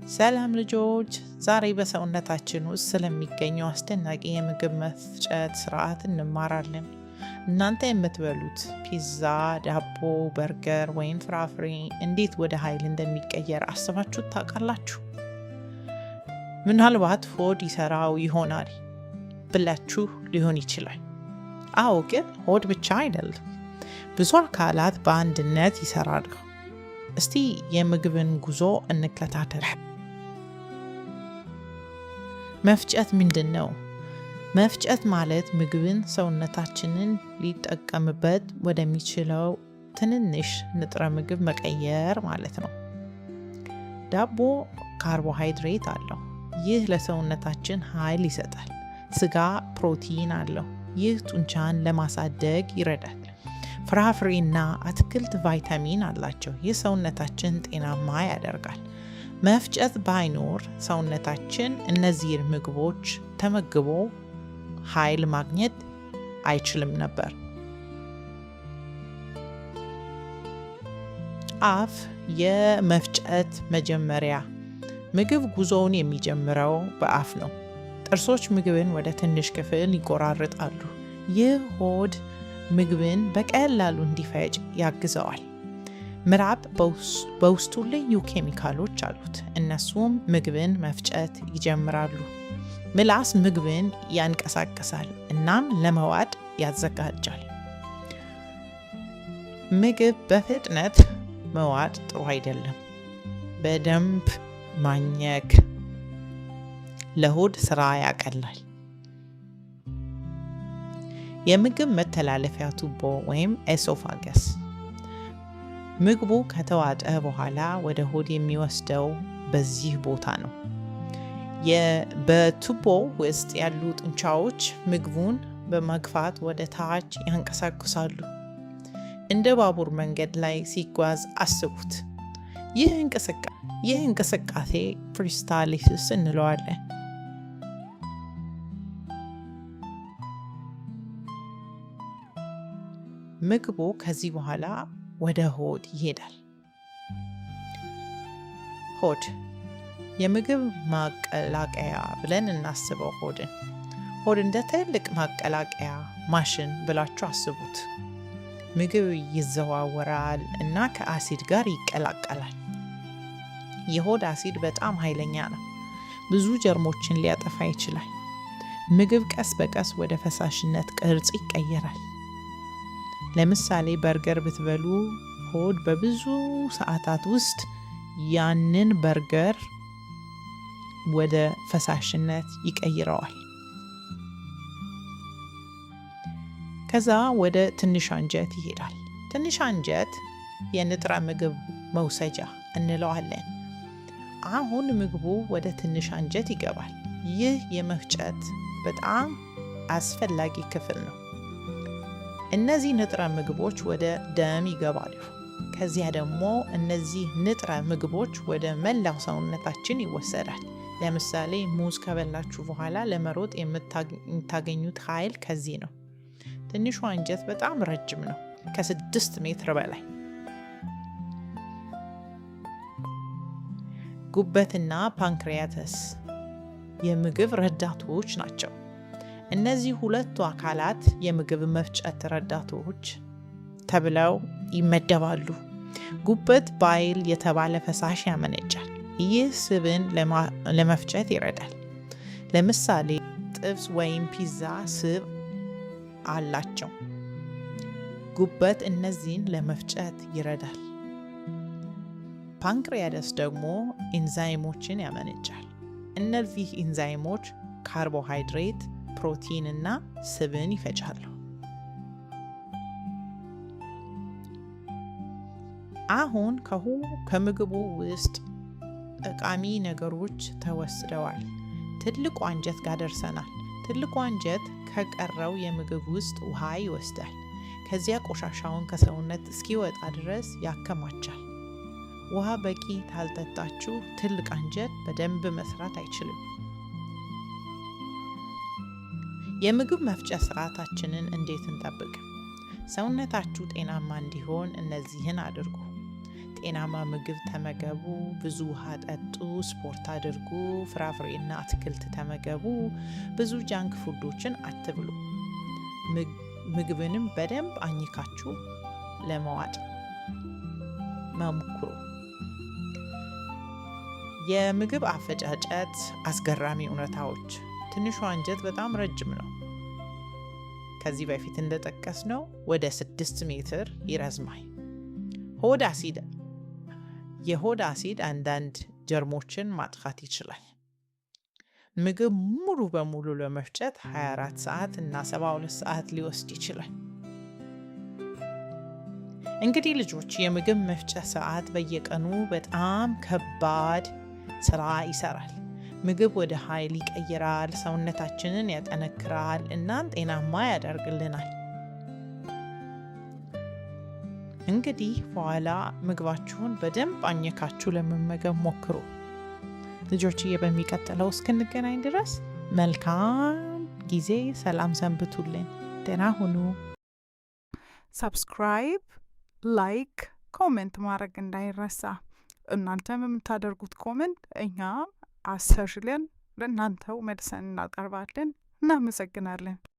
ሰላም ልጆች፣ ዛሬ በሰውነታችን ውስጥ ስለሚገኘው አስደናቂ የምግብ መፍጨት ስርዓት እንማራለን። እናንተ የምትበሉት ፒዛ፣ ዳቦ፣ በርገር ወይም ፍራፍሬ እንዴት ወደ ኃይል እንደሚቀየር አስባችሁ ታውቃላችሁ? ምናልባት ሆድ ይሰራው ይሆናል ብላችሁ ሊሆን ይችላል። አዎ፣ ግን ሆድ ብቻ አይደለም። ብዙ አካላት በአንድነት ይሰራሉ። እስቲ የምግብን ጉዞ እንከታተል። መፍጨት ምንድን ነው? መፍጨት ማለት ምግብን ሰውነታችንን ሊጠቀምበት ወደሚችለው ትንንሽ ንጥረ ምግብ መቀየር ማለት ነው። ዳቦ ካርቦሃይድሬት አለው። ይህ ለሰውነታችን ኃይል ይሰጣል። ስጋ ፕሮቲን አለው። ይህ ጡንቻን ለማሳደግ ይረዳል። ፍራፍሬና አትክልት ቫይታሚን አላቸው። ይህ ሰውነታችን ጤናማ ያደርጋል። መፍጨት ባይኖር ሰውነታችን እነዚህን ምግቦች ተመግቦ ኃይል ማግኘት አይችልም ነበር። አፍ የመፍጨት መጀመሪያ። ምግብ ጉዞውን የሚጀምረው በአፍ ነው። ጥርሶች ምግብን ወደ ትንሽ ክፍል ይቆራርጣሉ። ይህ ሆድ ምግብን በቀላሉ እንዲፈጭ ያግዘዋል። ምራቅ በውስጡ ልዩ ኬሚካሎች አሉት። እነሱም ምግብን መፍጨት ይጀምራሉ። ምላስ ምግብን ያንቀሳቅሳል እናም ለመዋጥ ያዘጋጃል። ምግብ በፍጥነት መዋጥ ጥሩ አይደለም። በደንብ ማኘክ ለሆድ ስራ ያቀላል። የምግብ መተላለፊያ ቱቦ ወይም esophagus ምግቡ ከተዋጠ በኋላ ወደ ሆድ የሚወስደው በዚህ ቦታ ነው። በቱቦ ውስጥ ያሉ ጡንቻዎች ምግቡን በመግፋት ወደ ታች ያንቀሳቅሳሉ። እንደ ባቡር መንገድ ላይ ሲጓዝ አስቡት። ይህ እንቅስቃሴ peristalsis እንለዋለን። ምግቡ ከዚህ በኋላ ወደ ሆድ ይሄዳል። ሆድ የምግብ ማቀላቀያ ብለን እናስበው። ሆድን ሆድ እንደ ትልቅ ማቀላቀያ ማሽን ብላችሁ አስቡት። ምግብ ይዘዋወራል እና ከአሲድ ጋር ይቀላቀላል። የሆድ አሲድ በጣም ኃይለኛ ነው። ብዙ ጀርሞችን ሊያጠፋ ይችላል። ምግብ ቀስ በቀስ ወደ ፈሳሽነት ቅርጽ ይቀየራል። ለምሳሌ በርገር ብትበሉ ሆድ በብዙ ሰዓታት ውስጥ ያንን በርገር ወደ ፈሳሽነት ይቀይረዋል። ከዛ ወደ ትንሽ አንጀት ይሄዳል። ትንሽ አንጀት የንጥረ ምግብ መውሰጃ እንለዋለን። አሁን ምግቡ ወደ ትንሽ አንጀት ይገባል። ይህ የመፍጨት በጣም አስፈላጊ ክፍል ነው። እነዚህ ንጥረ ምግቦች ወደ ደም ይገባሉ። ከዚያ ደግሞ እነዚህ ንጥረ ምግቦች ወደ መላው ሰውነታችን ይወሰዳል። ለምሳሌ ሙዝ ከበላችሁ በኋላ ለመሮጥ የምታገኙት ኃይል ከዚህ ነው። ትንሹ አንጀት በጣም ረጅም ነው፣ ከ6 ሜትር በላይ። ጉበትና pancreas የምግብ ረዳቶች ናቸው። እነዚህ ሁለቱ አካላት የምግብ መፍጨት ረዳቶች ተብለው ይመደባሉ። ጉበት bile የተባለ ፈሳሽ ያመነጫል። ይህ ስብን ለመፍጨት ይረዳል። ለምሳሌ ጥብስ ወይም ፒዛ ስብ አላቸው። ጉበት እነዚህን ለመፍጨት ይረዳል። Pancreas ደግሞ ኢንዛይሞችን ያመነጫል። እነዚህ ኢንዛይሞች ካርቦሃይድሬት፣ ፕሮቲን እና ስብን ይፈጫሉ። አሁን ከምግቡ ውስጥ ጠቃሚ ነገሮች ተወስደዋል። ትልቁ አንጀት ጋር ደርሰናል። ትልቁ አንጀት ከቀረው የምግብ ውስጥ ውሃ ይወስዳል። ከዚያ ቆሻሻውን ከሰውነት እስኪወጣ ድረስ ያከማቻል። ውሃ በቂ ካልጠጣችሁ ትልቅ አንጀት በደንብ መስራት አይችልም። የምግብ መፍጫ ስርዓታችንን እንዴት እንጠብቅ? ሰውነታችሁ ጤናማ እንዲሆን እነዚህን አድርጉ። ጤናማ ምግብ ተመገቡ፣ ብዙ ውሃ ጠጡ፣ ስፖርት አድርጉ፣ ፍራፍሬና አትክልት ተመገቡ፣ ብዙ junk food ኦችን አትብሉ። ምግብንም በደንብ አኝካችሁ ለመዋጥ ሞክሩ። የምግብ አፈጫጨት አስገራሚ እውነታዎች። ትንሿ አንጀት በጣም ረጅም ነው። ከዚህ በፊት እንደጠቀስነው ወደ 6 ሜትር ይረዝማል። ሆድ አሲድ የሆድ አሲድ አንዳንድ ጀርሞችን ማጥፋት ይችላል። ምግብ ሙሉ በሙሉ ለመፍጨት 24 ሰዓት እና 72 ሰዓት ሊወስድ ይችላል። እንግዲህ ልጆች፣ የምግብ መፍጨት ስርዓት በየቀኑ በጣም ከባድ ስራ ይሰራል። ምግብ ወደ ኃይል ይቀይራል፣ ሰውነታችንን ያጠነክራል እናም ጤናማ ያደርግልናል። እንግዲህ በኋላ ምግባችሁን በደንብ አኝካችሁ ለመመገብ ሞክሩ። ልጆችዬ፣ በሚቀጥለው እስክንገናኝ ድረስ መልካም ጊዜ፣ ሰላም ሰንብቱልን፣ ደህና ሁኑ። Subscribe፣ like፣ comment ማድረግ እንዳይረሳ። እናንተም የምታደርጉት comment እኛ አሻሽለን ለእናንተው መልሰን እናቀርባለን። እናመሰግናለን።